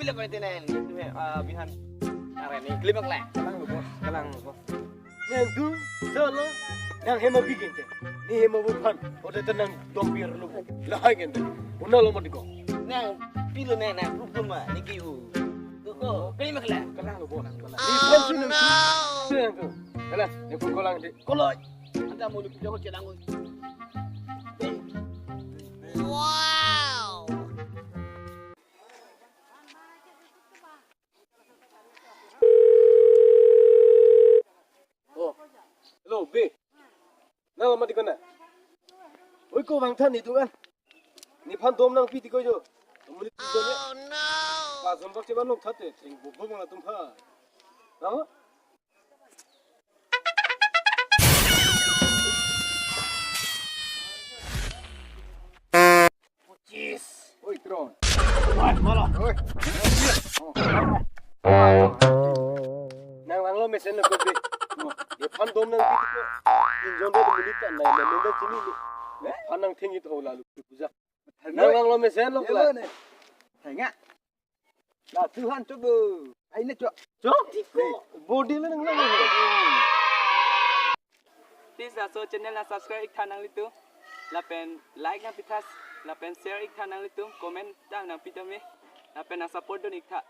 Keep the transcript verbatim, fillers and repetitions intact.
Lek ko ite nang, ite, ah, bihan. Are ni, klim ak le. Kalang lo, boss. Kalang lo, boss. Nangtum, solo, nang hem abik ente. Ne hem abo aphan, ode ta nang dompir lo. Lahai ente. Una lo mati ko. Nang, pilo nang, nang, proof ma, ne ke-o. Ko, ko, klim ak le. Kalang lo, boss. Kalang. Nephan si nangtum. Si nangtum. Kalang, nephan kolang de. Koloi. Anta mo lu pidong ko chelang ko. Wow. Oh. Hello, be. Nang mati ko na? Oi, ko vangthan netum an. Nephan dom nangpi ti ko jo. Muli tu dom ya. Pajam bak cheban long thate, theng bo bo latum ha. Nang? Pachis. Oi, Tron. Oi, mala. Oi. Nang langlo mesen lo ko be. Nephan dom nangpi ti ko. Injon do muli ta nang nang nang chini ni. Nephan nang thengji tho lalu puja. Nang langlo mesen lo kla. Thenga. La tuhan coba. Ai ne cok. Cok? Body le nang nang. Please laso channel nang subscribe ik tha nanglitum. Lapen like nangpi tha, lapen share ik tha nanglitum, comment ta nangpi tha me. Lapen nang support dun ik tha.